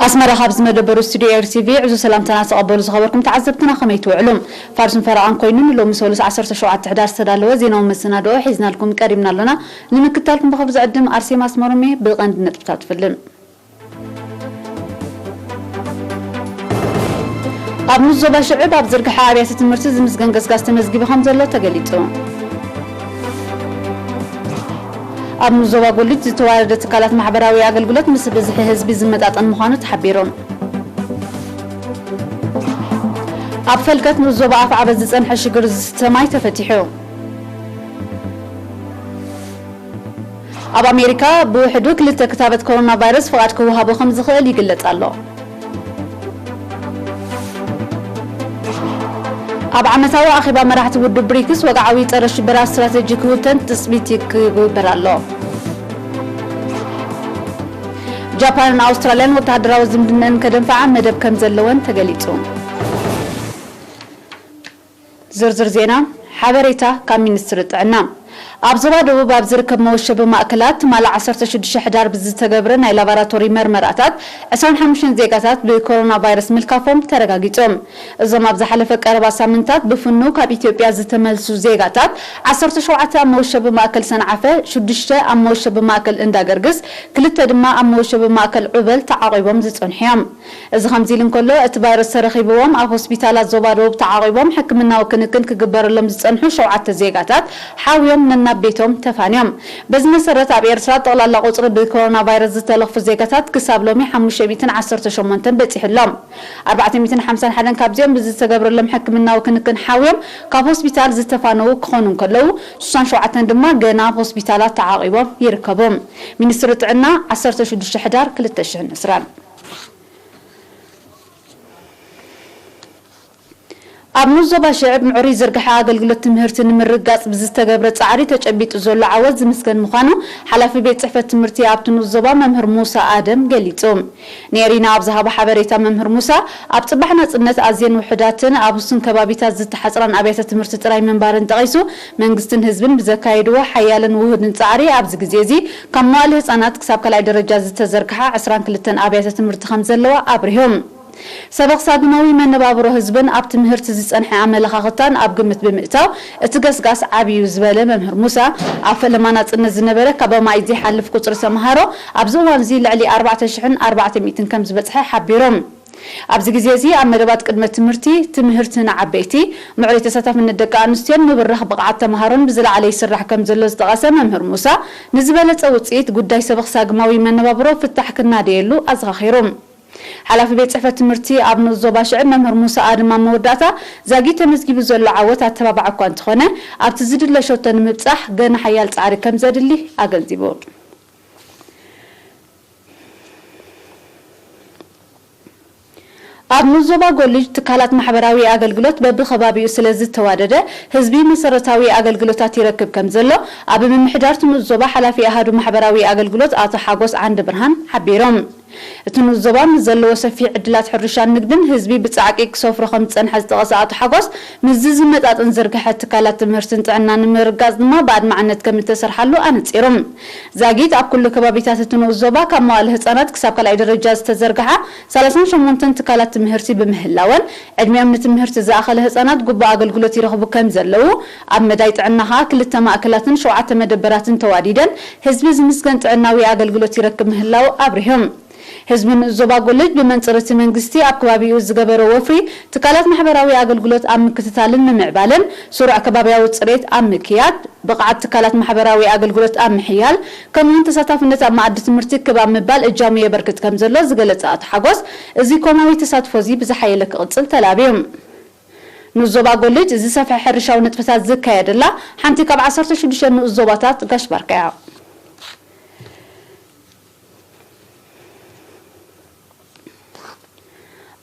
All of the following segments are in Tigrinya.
ኣስመራ ካብ ዝመደበሩ ስቱድዮ ኤር ቲ ቪ ዕዙዝ ሰላምታና ተቐበሉ ዝኸበርኩም ተዓዘብትና፣ ከመይ ትውዕሉ? ፋርስን ፈረቓን ኮይኑ ንሎሚ ሰሉስ ዓሰርተ ሸውዓተ ሕዳር ዝተዳለወ ዜናዊ መሰናድኦ ሒዝናልኩም ቀሪብና ኣሎና። ንምክትታልኩም ብኽብሪ ዝዕድም ኣርሴማ ኣስመሮም እየ። ብቐንዲ ነጥብታት ፍልም። ኣብ ንኡስ ዞባ ሽዕብ ኣብ ዝርግሐ ኣብያተ ትምህርቲ ዝምዝገን ገስጋስ ተመዝጊቡ ከም ዘሎ ተገሊጹ። ኣብ ንኡስ ዞባ ጎልጅ ዝተዋረደ ትካላት ማሕበራዊ ኣገልግሎት ምስ ብዝሒ ህዝቢ ዝመጣጠን ምዃኑ ተሓቢሩ። ኣብ ፈልከት ንኡስ ዞባ ኣፍዓበት ዝጸንሐ ሽግር ዝስተ ማይ ተፈቲሑ። ኣብ ኣሜሪካ ብውሕዱ ክልተ ክታበት ኮሮና ቫይረስ ፍቓድ ክወሃቦ ከም ዝኽእል ይግለጽ ኣሎ። ኣብ ዓመታዊ ኣኼባ መራሕቲ ውድብ ብሪክስ ወግዓዊ ጸረ ሽበራ ስትራተጂ ክውተን ትጽቢት ክግበር ኣሎ። ጃፓንን ኣውስትራልያን ወተሃደራዊ ዝምድነን ከደንፍዓ መደብ ከም ዘለወን ተገሊጹ። ዝርዝር ዜና። ሓበሬታ ካብ ሚኒስትሪ ጥዕና። ኣብ ዞባ ደቡብ ኣብ ዝርከብ መወሸቢ ማእከላት ትማሊ ዓሰርተ ሽዱሽተ ሕዳር ብዝተገብረ ናይ ላቦራቶሪ መርመራታት ዕስራን ሓሙሽተን ዜጋታት ብኮሮና ቫይረስ ምልካፎም ተረጋጊጾም። እዞም ኣብ ዝሓለፈ ቀረባ ሳምንታት ብፍኑው ካብ ኢትዮጵያ ዝተመልሱ ዜጋታት ዓሰርተ ሸውዓተ ኣብ መወሸቢ ማእከል ሰንዓፈ፣ ሽዱሽተ ኣብ መወሸቢ ማእከል እንዳገርግስ፣ ክልተ ድማ ኣብ መወሸቢ ማእከል ዑበል ተዓቒቦም ዝጸንሑ እዮም። እዚ ከምዚ ኢሉ እንከሎ፣ እቲ ቫይረስ ተረኺብዎም ኣብ ሆስፒታላት ዞባ ደቡብ ተዓቒቦም ሕክምናዊ ክንክን ክግበረሎም ዝጸንሑ ሸውዓተ ዜጋታት ሓውዮም ነናብ ቤቶም ተፋንዮም። በዚ መሰረት፣ ኣብ ኤርትራ ጠቕላላ ቁጽሪ ብኮሮና ቫይረስ ዝተለኽፉ ዜጋታት ክሳብ ሎሚ ሓሙሽተ ሚእትን ዓሰርተ ሸሞንተን በጺሑ ኣሎ። ኣርባዕተ ሚእትን ሓምሳን ሓደን ካብዚኦም ብዝተገብረሎም ሕክምናዊ ክንክን ሓውዮም ካብ ሆስፒታል ዝተፋነዉ ክኾኑ እንከለዉ፣ ስሳን ሸውዓተን ድማ ገና ኣብ ሆስፒታላት ተዓቒቦም ይርከቡ። ሚኒስትሪ ጥዕና፣ ዓሰርተ ሽዱሽተ ሕዳር ክልተ ሽሕን ዕስራን። ኣብ ንኡስ ዞባ ሽዕብ ምዕሩይ ዝርግሐ ኣገልግሎት ትምህርቲ ንምርግጋጽ ብዝተገብረ ጻዕሪ ተጨቢጡ ዘሎ ዓወት ዝምስገን ምዃኑ ሓላፊ ቤት ጽሕፈት ትምህርቲ ኣብቲ ንኡስ ዞባ መምህር ሙሳ ኣደም ገሊጹ። ኔሪና ኣብ ዝሃቦ ሓበሬታ መምህር ሙሳ፣ ኣብ ጽባሕ ናጽነት ኣዝየን ውሑዳትን ኣብ ውሱን ከባቢታት ዝተሓጽራን ኣብያተ ትምህርቲ ጥራይ ምንባረን ጠቒሱ፣ መንግስትን ህዝብን ብዘካየድዎ ሓያልን ውሁድን ጻዕሪ ኣብዚ ግዜ እዚ ካብ መዋእለ ህጻናት ክሳብ ካልኣይ ደረጃ ዝተዘርግሓ ዕስራን ክልተን ኣብያተ ትምህርቲ ከም ዘለዋ ኣብሪሁ። ሰበኽ ሳግማዊ መነባብሮ ህዝብን ኣብ ትምህርቲ ዝጸንሐ ኣመለኻኽታን ኣብ ግምት ብምእታው፣ እቲ ገስጋስ ዓቢ እዩ ዝበለ መምህር ሙሳ፣ ኣብ ፈለማ ናጽነት ዝነበረ ካብ ኣማኢት ዘይሓልፍ ቁጽሪ ተመሃሮ ኣብዚ እዋን እዚ ልዕሊ ኣርባዕተ ሽሕን ኣርባዕተ ሚእትን ከም ዝበጽሐ ሓቢሩ። ኣብዚ ግዜ እዚ ኣብ መደባት ቅድመ ትምህርቲ፣ ትምህርቲ ንዓበይቲ፣ ምዕሩይ ተሳታፍነት ደቂ ኣንስትዮን ምብራኽ ብቕዓት ተመሃሮን ብዝለዓለ ይስራሕ ከም ዘሎ ዝጠቐሰ መምህር ሙሳ፣ ንዝበለጸ ውጽኢት ጉዳይ ሰበኽ ሳግማዊ መነባብሮ ፍታሕ ክናደየሉ ኣዘኻኺሩ። ሓላፊ ቤት ጽሕፈት ትምህርቲ ኣብ ንኡስ ዞባ ሽዕብ መምህር ሙሳ ኣድም ኣብ መወዳእታ፣ ዛጊት ተመዝጊቡ ዘሎ ዓወት ኣተባባዒ እኳ እንተኾነ፣ ኣብቲ ዝድለ ሸቶ ንምብጻሕ ገና ሓያል ጻዕሪ ከም ዘድሊ ኣገንዚቡ። ኣብ ንኡስ ዞባ ጎልጅ ትካላት ማሕበራዊ ኣገልግሎት በብኸባቢኡ ስለ ዝተዋደደ፣ ህዝቢ መሰረታዊ ኣገልግሎታት ይረክብ ከም ዘሎ ኣብ ምምሕዳር እቲ ንኡስ ዞባ ሓላፊ ኣሃዱ ማሕበራዊ ኣገልግሎት ኣቶ ሓጎስ ዓንደብርሃን ሓቢሮም። እቲ ንኡስ ዞባ ምስ ዘለዎ ሰፊሕ ዕድላት ሕርሻን ንግድን ህዝቢ ብጻዕቂ ክሰፍሮ ከም ዝጸንሐ ዝጠቐሰ ኣቶ ሓጎስ፣ ምስዚ ዝመጣጠን ዝርግሐ ትካላት ትምህርትን ጥዕናን ንምርግጋጽ ድማ ብኣድማዕነት ከም እተሰርሓሉ ኣነጺሩ። ዛጊት ኣብ ኩሉ ከባቢታት እቲ ንኡስ ዞባ ካብ መዋእለ ህጻናት ክሳብ ካልኣይ ደረጃ ዝተዘርግሓ ሰላሳን ሸሞንተን ትካላት ትምህርቲ ብምህላወን፣ ዕድሚኦም ንትምህርቲ ዝኣኸለ ህጻናት ግቡእ ኣገልግሎት ይረኽቡ ከም ዘለዉ፣ ኣብ መዳይ ጥዕና ከኣ ክልተ ማእከላትን ሸውዓተ መደበራትን ተዋዲደን ህዝቢ ዝምስገን ጥዕናዊ ኣገልግሎት ይረክብ ምህላዉ ኣብሪሆም። ህዝቢ ንኡስ ዞባ ጎልጅ ብመንጽር እቲ መንግስቲ ኣብ ከባቢኡ ዝገበሮ ወፍሪ ትካላት ማሕበራዊ ኣገልግሎት ኣብ ምክትታልን ምምዕባልን፣ ስሩዕ ከባቢያዊ ጽሬት ኣብ ምክያድ፣ ብቕዓት ትካላት ማሕበራዊ ኣገልግሎት ኣብ ምሕያል፣ ከምኡውን ተሳታፍነት ኣብ መኣዲ ትምህርቲ ክብ ኣብ ምባል እጃሙ የበርክት ከም ዘሎ ዝገለጸ ኣቶ ሓጎስ፣ እዚ ኮማዊ ተሳትፎ እዚ ብዝሓየለ ክቕጽል ተላብዩ። ንኡስ ዞባ ጎልጅ ዝሰፍሐ ሕርሻዊ ንጥፈታት ዝካየደላ ሓንቲ ካብ ዓሰርተ ሽዱሽተ ንኡስ ዞባታት ጋሽ ባርካ እያ።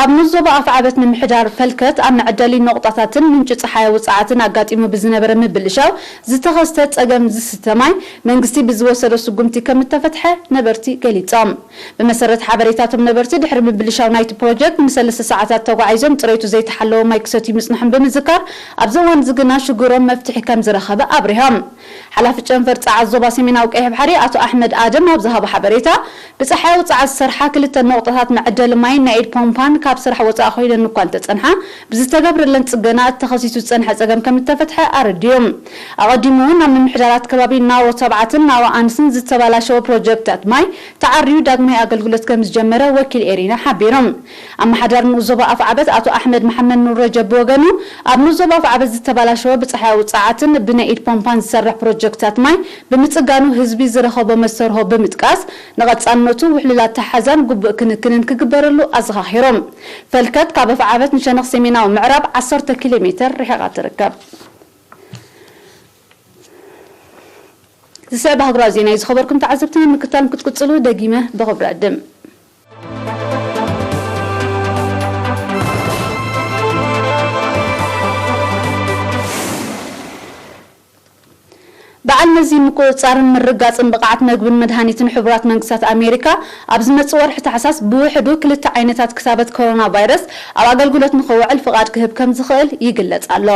ኣብ ንኡስ ዞባ ኣፍዓበት ምምሕዳር ፈልከት ኣብ መዐደሊ ነቑጣታትን ምንጪ ጸሓያዊ ጸዓትን ኣጋጢሙ ብዝነበረ ምብልሻው ዝተኸስተ ጸገም ዝስተ ማይ መንግስቲ ብዝወሰዶ ስጉምቲ ከም እተፈትሐ ነበርቲ ገሊጾም። ብመሰረት ሓበሬታቶም ነበርቲ ድሕሪ ምብልሻው ናይቲ ፕሮጀክት ንሰለስተ ሰዓታት ተጓዒዞም ጽሬቱ ዘይተሓለወ ማይ ክሰትዩ ምጽንሖም ብምዝካር ኣብዚ እዋን እዚ ግና ሽግሮም መፍትሒ ከም ዝረኸበ ኣብሪሆም። ሓላፊ ጨንፈር ጸዓት ዞባ ሰሜናዊ ቀይሕ ባሕሪ ኣቶ ኣሕመድ ኣደም ኣብ ዝሃቦ ሓበሬታ፣ ብጸሓያዊ ጸዓት ዝሰርሓ ክልተ ነቑጣታት መዐደሊ ማይን ናይ ኢድ ፖምፓን ካብ ስራሕ ወጻኢ ኮይነን እኳ እንተጸንሓ፣ ብዝተገብረለን ጽገና እቲ ተኸሲቱ ዝጸንሐ ጸገም ከም እተፈትሐ ኣረዲኡ። ኣቐዲሙ እውን ኣብ ምምሕዳራት ከባቢ ናዎ ተባዕትን ናዎ ኣንስን ዝተባላሸወ ፕሮጀክታት ማይ ተዓርዩ ዳግማይ ኣገልግሎት ከም ዝጀመረ ወኪል ኤሪና ሓቢሩ። ኣመሓዳሪ ንኡስ ዞባ ኣፍዓበት ኣቶ ኣሕመድ መሓመድ ኑረጀብ ብወገኑ፣ ኣብ ንኡስ ዞባ ኣፍዓበት ዝተባላሸወ ብጸሓያዊ ጸዓትን ብናይ ኢድ ፖምፓን ዝሰርሕ ፕሮጀክታት ማይ ብምጽጋኑ ህዝቢ ዝረኸቦ መስተርሆ ብምጥቃስ፣ ንቐጻልነቱ ውሕሉል ኣተሓሕዛን ግቡእ ክንክንን ክግበረሉ ኣዘኻኺሩ። ፈልከት ካብ ኣፍዓበት ንሸነኽ ሰሜናዊ ምዕራብ ዓሰርተ ኪሎ ሜተር ርሒቓ ትርከብ። ዝስዕብ ኣህጉራዊ ዜና እዩ ዝኸበርኩም ተዓዘብትና፣ ምክታል ክትቅጽሉ ደጊመ ብኽብሪ ዕድም። በዓል መዚ ምቁጽጻርን ምርጋጽን ብቕዓት መግብን መድሃኒትን ሕቡራት መንግስታት ኣሜሪካ፣ ኣብ ዝመጽእ ወርሒ ታሕሳስ ብውሕዱ ክልተ ዓይነታት ክታበት ኮሮና ቫይረስ ኣብ ኣገልግሎት ንኽውዕል ፍቓድ ክህብ ከም ዝኽእል ይግለጽ ኣሎ።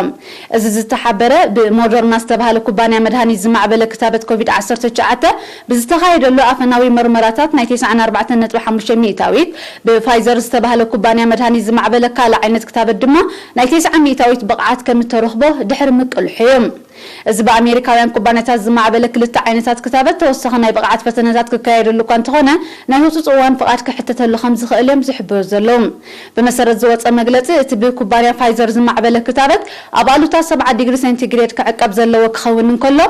እዚ ዝተሓበረ ብሞደርና ዝተባህለ ኩባንያ መድሃኒት ዝማዕበለ ክታበት ኮቪድ ዓሰርተ ትሽዓተ ብዝተኻየደሉ ኣፈናዊ መርመራታት ናይ ተስዓን ኣርባዕተን ነጥቢ ሓሙሽተ ሚእታዊት፣ ብፋይዘር ዝተባህለ ኩባንያ መድሃኒት ዝማዕበለ ካልእ ዓይነት ክታበት ድማ ናይ ተስዓ ሚእታዊት ብቕዓት ከም እተረኽቦ ድሕሪ ምቅልሑ እዩ። እዚ ብኣሜሪካውያን ኩባንያታት ዝማዕበለ ክልተ ዓይነታት ክታበት ተወሳኺ ናይ ብቕዓት ፈተነታት ክካየደሉ እኳ እንተኾነ፣ ናይ ህጹጽ እዋን ፍቓድ ክሕተተሉ ከም ዝኽእል እዮም ዝሕብሩ ዘለዉ። ብመሰረት ዝወጸ መግለጺ፣ እቲ ብኩባንያ ፋይዘር ዝማዕበለ ክታበት ኣብ ኣሉታ ሰብዓ ዲግሪ ሴንቲግሬድ ክዕቀብ ዘለዎ ክኸውን እንከሎ፣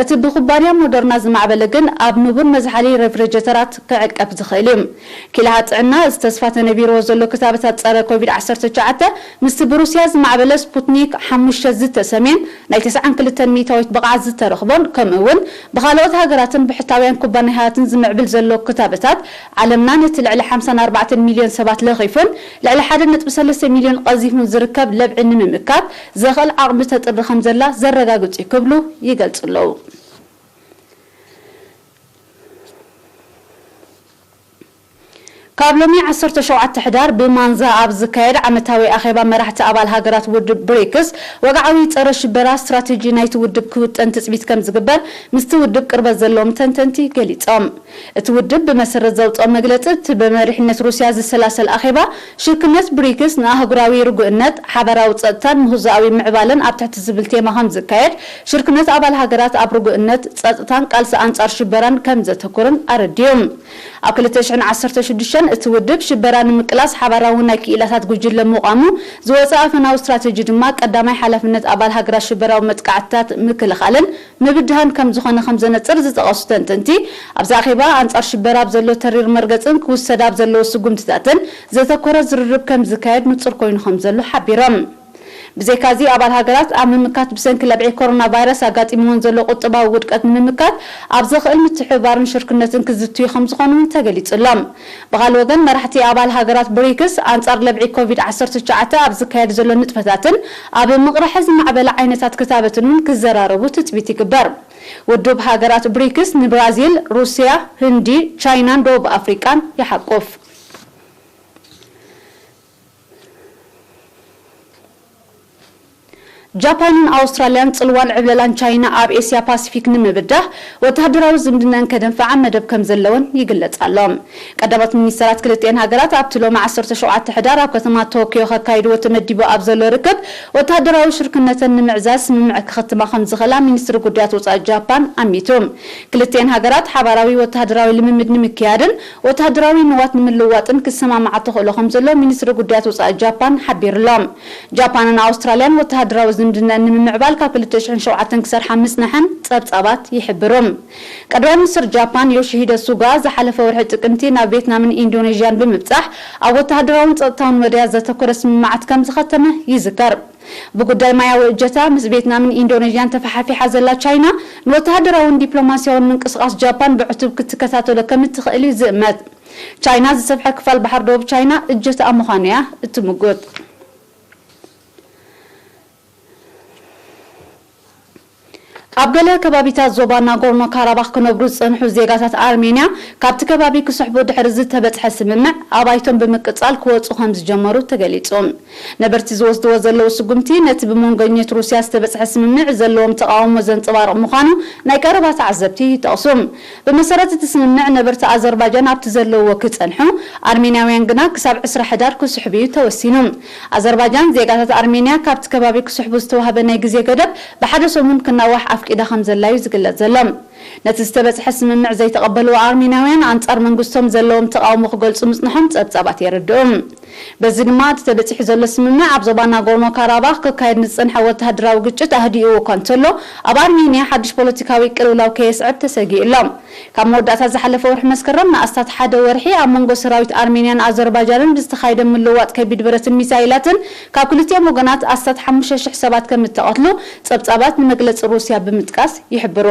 እቲ ብኩባንያ ሞደርና ዝማዕበለ ግን ኣብ ንቡር መዝሓሊ ሬፍሪጀተራት ክዕቀብ ዝኽእል እዩ። ኪላሃ ጥዕና፣ እዚ ተስፋ ተነቢርዎ ዘሎ ክታበታት ጸረ ኮቪድ ዓሰርተ ትሽዓተ ምስቲ ብሩስያ ዝማዕበለ ስፑትኒክ ሓሙሽተ ዝተሰምየን ናይ ተስዓን ክልተን ሚእታዊት ብቕዓት ዝተረኽቦን፣ ከምኡ እውን ብኻልኦት ሃገራትን ብሕታውያን ኩባንያታትን ዝምዕብል ዘሎ ክታበታት፣ ዓለምና ነቲ ልዕሊ ሓምሳን ኣርባዕተን ሚልዮን ሰባት ለኺፉን ልዕሊ ሓደ ነጥቢ ሰለስተ ሚልዮን ቀዚፉን ዝርከብ ለብዒ ንምምካት ዘኽእል ዓቕሚ ተጥሪ ከም ዘላ ዘረጋግጽ እዩ ክብሉ ይገልጹ ኣለዉ። ካብ ሎሚ ዓሰርተ ሸውዓተ ሕዳር ብማንዛ ኣብ ዝካየድ ዓመታዊ ኣኼባ መራሕቲ ኣባል ሃገራት ውድብ ብሪክስ፣ ወግዓዊ ጸረ ሽበራ ስትራቴጂ ናይቲ ውድብ ክውጠን ትጽቢት ከም ዝግበር ምስቲ ውድብ ቅርበት ዘለዎም ተንተንቲ ገሊጾም። እቲ ውድብ ብመሰረት ዘውጽኦ መግለጺ፣ እቲ ብመሪሕነት ሩስያ ዝሰላሰል ኣኼባ ሽርክነት ብሪክስ ንኣህጉራዊ ርጉእነት፣ ሓበራዊ ጸጥታን ምህዞኣዊ ምዕባለን ኣብ ትሕቲ ዝብል ቴማ ከም ዝካየድ፣ ሽርክነት ኣባል ሃገራት ኣብ ርጉእነት፣ ጸጥታን ቃልሲ ኣንጻር ሽበራን ከም ዘተኩርን ኣረዲኡ። ኣብ ክልተ ሽሕን ዓሰርተ ሽዱሽተን እቲ ውድብ ሽበራ ንምቅላስ ሓባራዊ ናይ ክኢላታት ጉጅለ ምቋሙ ዝወፀ ኣፈናዊ ስትራተጂ ድማ ቀዳማይ ሓላፍነት ኣባል ሃገራት ሽበራዊ መጥቃዕትታት ምክልኻልን ምብድሃን ከም ዝኾነ ከም ዘነፅር ዝጠቐሱ ተንተንቲ፣ ኣብዚ ኣኼባ ኣንፃር ሽበራ ኣብ ዘሎ ተሪር መርገፅን ክውሰድ ኣብ ዘለዎ ስጉምትታትን ዘተኮረ ዝርርብ ከም ዝካየድ ንፁር ኮይኑ ከም ዘሎ ሓቢሮም። ብዘይካዚ ኣባል ሃገራት ኣብ ምምካት ብሰንኪ ለብዒ ኮሮና ቫይረስ ኣጋጢምወን ዘሎ ቁጠባዊ ውድቀት ንምምካት ኣብ ዘኽእል ምትሕብባርን ሽርክነትን ክዝትዩ ከም ዝኾኑ እውን ተገሊጹ ኣሎ። ብኻልእ ወገን መራሕቲ ኣባል ሃገራት ብሪክስ ኣንጻር ለብዒ ኮቪድ ዓሰርተ ትሽዓተ ኣብ ዝካየድ ዘሎ ንጥፈታትን ኣብ ምቕራሕ ዝማዕበለ ዓይነታት ክታበትን እውን ክዘራረቡ ትጽቢት ይግበር። ውድብ ሃገራት ብሪክስ ንብራዚል፣ ሩስያ፣ ህንዲ፣ ቻይናን ደቡብ ኣፍሪቃን ይሓቁፍ። ጃፓንን ኣውስትራልያን ጽልዋን ዕብለላን ቻይና ኣብ ኤስያ ፓሲፊክ ንምብዳህ ወተሃደራዊ ዝምድናን ከደንፍዓ መደብ ከም ዘለወን ይግለጽ ኣሎ። ቀዳሞት ሚኒስተራት ክልቲኤን ሃገራት ኣብቲ ሎሚ ዓሰርተ ሸውዓተ ሕዳር ኣብ ከተማ ቶክዮ ከካይድዎ ተመዲቡ ኣብ ዘሎ ርክብ ወተሃደራዊ ሽርክነተን ንምዕዛዝ ስምምዕ ክኸትማ ከም ዝኽእላ ሚኒስትሪ ጉዳያት ወጻኢ ጃፓን ኣሚቱ። ክልቲኤን ሃገራት ሓባራዊ ወተሃደራዊ ልምምድ ንምክያድን ወተሃደራዊ ንዋት ንምልውዋጥን ክሰማማዓ ተኽእሎ ከም ዘሎ ሚኒስትሪ ጉዳያት ወጻኢ ጃፓን ሓቢሩ ኣሎ። ጃፓንን ኣውስትራልያን ወተሃደራዊ ዝምድነአን ንምምዕባል ካብ ክልተ ሽሕን ሸውዓተን ክሰርሓ ምጽንሐን ጸብጻባት ይሕብሩ። ቀዳማይ ሚኒስትር ጃፓን ዮሺሂደ ሱጋ ዝሓለፈ ወርሒ ጥቅምቲ ናብ ቬትናምን ኢንዶኔዥያን ብምብጻሕ ኣብ ወተሃደራውን ጸጥታውን መዳያት ዘተኮረ ስምምዓት ከም ዝኸተመ ይዝከር። ብጉዳይ ማያዊ እጀታ ምስ ቬትናምን ኢንዶኔዥያን ተፈሓፊሓ ዘላ ቻይና፣ ንወተሃደራውን ዲፕሎማስያውን ምንቅስቓስ ጃፓን ብዕቱብ ክትከታተሎ ከም እትኽእል እዩ ዝእመት። ቻይና ዝሰፍሐ ክፋል ባሕሪ ደቡብ ቻይና እጀታኣ ምዃኑ እያ እትምጉት። ኣብ ገለ ከባቢታት ዞባ ናጎርኖ ካራባኽ ክነብሩ ዝጸንሑ ዜጋታት ኣርሜንያ ካብቲ ከባቢ ክስሕቡ ድሕሪ ዝተበጽሐ ስምምዕ፣ ኣባይቶም ብምቅጻል ክወጹ ከም ዝጀመሩ ተገሊጹ። ነበርቲ ዝወስድዎ ዘለዉ ስጉምቲ፣ ነቲ ብመንጎኘት ሩስያ ዝተበጽሐ ስምምዕ ዘለዎም ተቓውሞ ዘንጸባርቕ ምዃኑ ናይ ቀረባ ተዓዘብቲ ይጠቕሱ። ብመሰረት እቲ ስምምዕ፣ ነበርቲ ኣዘርባጃን ኣብቲ ዘለውዎ ክጸንሑ፣ ኣርሜንያውያን ግና ክሳብ ዕስራ ሕዳር ክስሕቡ እዩ ተወሲኑ። ኣዘርባጃን ዜጋታት ኣርሜንያ ካብቲ ከባቢ ክስሕቡ ዝተዋህበ ናይ ግዜ ገደብ ብሓደ ሰሙን ክናዋሕ ኣፍቂዳ ከም ዘላ እዩ ዝግለጽ ዘሎ። ነቲ ዝተበጽሐ ስምምዕ ዘይተቐበልዎ ኣርሜንያውያን፣ ኣንጻር መንግስቶም ዘለዎም ተቓውሞ ክገልጹ ምጽንሖም ጸብጻባት የረድኡ። በዚ ድማ፣ እቲ ተበጺሑ ዘሎ ስምምዕ ኣብ ዞባ ናጎርኖ ካራባኽ ክካየድ ንዝጸንሐ ወተሃደራዊ ግጭት ኣህዲእዎ እኳ እንተሎ፣ ኣብ ኣርሜንያ ሓድሽ ፖለቲካዊ ቅልውላው ከየስዕብ ተሰጊኡ ኣሎ። ካብ መወዳእታ ዝሓለፈ ወርሒ መስከረም ንኣስታት ሓደ ወርሒ፣ ኣብ መንጎ ሰራዊት ኣርሜንያን ኣዘርባጃንን ብዝተኻየደ ምልውዋጥ ከቢድ ብረትን ሚሳይላትን፣ ካብ ክልቲኦም ወገናት ኣስታት ሓሙሽተ ሽሕ ሰባት ከም እተቐትሉ ጸብጻባት ንመግለጺ ሩስያ ብምጥቃስ ይሕብሩ።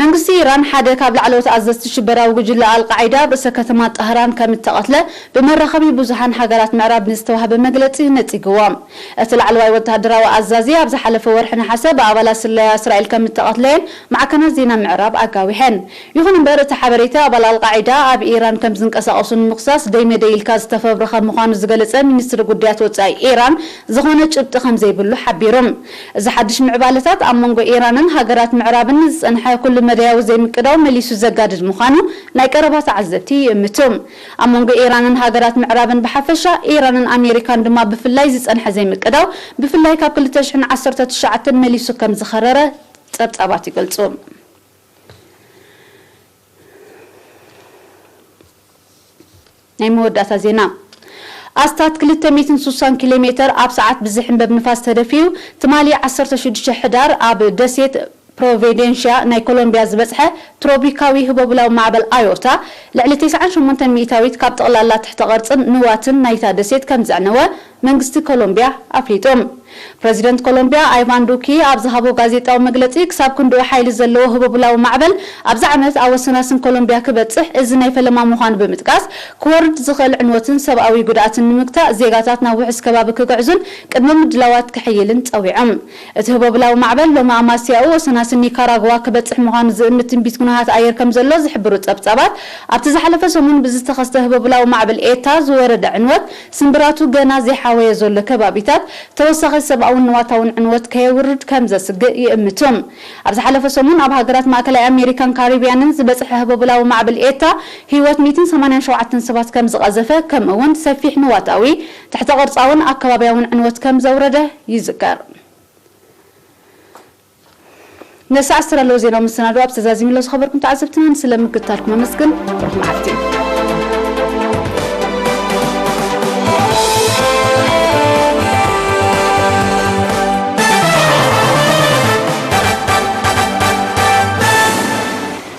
መንግስቲ ኢራን ሓደ ካብ ላዕለዎት ኣዘዝቲ ሽበራዊ ጉጅለ ኣልቃዒዳ ኣብ ርእሰ ከተማ ጣህራን ከም እተቐትለ ብመራኸቢ ብዙሃን ሃገራት ምዕራብ ንዝተዋህበ መግለጺ ነጺግዎ። እቲ ላዕለዋይ ወተሃደራዊ ኣዛዚ፣ ኣብ ዝሓለፈ ወርሒ ነሓሰ ብኣባላት ስለያ እስራኤል ከም እተቐትለየን ማዕከናት ዜና ምዕራብ ኣጋዊሐን። ይኹን እምበር፣ እቲ ሓበሬታ፣ ኣባል ኣልቃዒዳ ኣብ ኢራን ከም ዝንቀሳቐሱ ንምኽሳስ ደይመደይ ኢልካ ዝተፈብረኸ ምዃኑ ዝገለጸ ሚኒስትሪ ጉዳያት ወጻኢ ኢራን፣ ዝኾነ ጭብጢ ከም ዘይብሉ ሓቢሩ። እዚ ሓድሽ ምዕባለታት፣ ኣብ መንጎ ኢራንን ሃገራት ምዕራብን ንዝጸንሐ ኩሉ መዳያዊ ዘይምቅዳው መሊሱ ዘጋድድ ምዃኑ ናይ ቀረባ ተዓዘብቲ ይእምቱ። ኣብ መንጎ ኢራንን ሃገራት ምዕራብን ብሓፈሻ፣ ኢራንን ኣሜሪካን ድማ ብፍላይ ዝጸንሐ ዘይምቅዳው፣ ብፍላይ ካብ ክልተ ሽሕን ዓሰርተ ትሽዓተን መሊሱ ከም ዝኸረረ ጸብጻባት ይገልጹ። ናይ መወዳእታ ዜና። ኣስታት ክልተ ሚእትን ስሳን ኪሎ ሜተር ኣብ ሰዓት ብዝሕንበብ ንፋስ ተደፊኡ፣ ትማሊ ዓሰርተ ሽዱሽተ ሕዳር ኣብ ደሴት ፕሮቪዴንሽያ ናይ ኮሎምቢያ ዝበጽሐ ትሮፒካዊ ህቦብላዊ ማዕበል ኣዮታ፣ ልዕሊ ተስዓን ሸሞንተን ሚእታዊት ካብ ጠቕላላ ትሕተ ቅርጽን ንዋትን ናይታ ደሴት ከም ዘዕነወ መንግስቲ ኮሎምቢያ ኣፍሊጡ። ፕረዚደንት ኮሎምቢያ ኣይቫን ዱኪ ኣብ ዝሃቦ ጋዜጣዊ መግለጺ፣ ክሳብ ክንድኡ ሓይሊ ዘለዎ ህቦብላዊ ማዕበል ኣብዚ ዓመት ኣብ ወሰናስን ኮሎምቢያ ክበጽሕ፣ እዚ ናይ ፈለማ ምዃኑ ብምጥቃስ፣ ክወርድ ዝኽእል ዕንወትን ሰብኣዊ ጉድኣትን ንምግታእ፣ ዜጋታት ናብ ውሑስ ከባቢ ክግዕዙን ቅድመ ምድላዋት ክሕይልን ጸዊዖም። እቲ ህቦብላዊ ማዕበል ሎሚ ኣማስያኡ ወሰናስን ኒካራግዋ ክበጽሕ ምዃኑ ዝእምት ትንቢት ኩነታት ኣየር ከም ዘሎ ዝሕብሩ ጸብጻባት፣ ኣብቲ ዝሓለፈ ሰሙን ብዝተኸስተ ህቦብላዊ ማዕበል ኤታ ዝወረደ ዕንወት፣ ስምብራቱ ገና ዘይሓወየ ዘሎ ከባቢታት፣ ተወሳኺ ሰብኣውን ንዋታውን ዕንወት ከየውርድ ከም ዘስግእ ይእምቱ። ኣብ ዝሓለፈ ሰሙን፣ ኣብ ሃገራት ማእከላይ ኣሜሪካን ካሪብያንን ዝበጽሐ ህቦብላዊ ማዕበል ኤታ፣ ህይወት ሚእትን ሰማንያን ሸውዓተን ሰባት ከም ዝቐዘፈ፣ ከምኡ እውን ሰፊሕ ንዋታዊ፣ ትሕተ ቅርጻውን ኣከባብያውን ዕንወት ከም ዘውረደ ይዝከር። ነዚ ኣስተዳለዎ ዜናዊ መሰናድኦ ኣብ ተዛዚምሎ ዝኸበርኩም ተዓዘብትና፣ ንስለ ምክትታልኩም ኣመስግን። ብሩኽ መዓልቲ።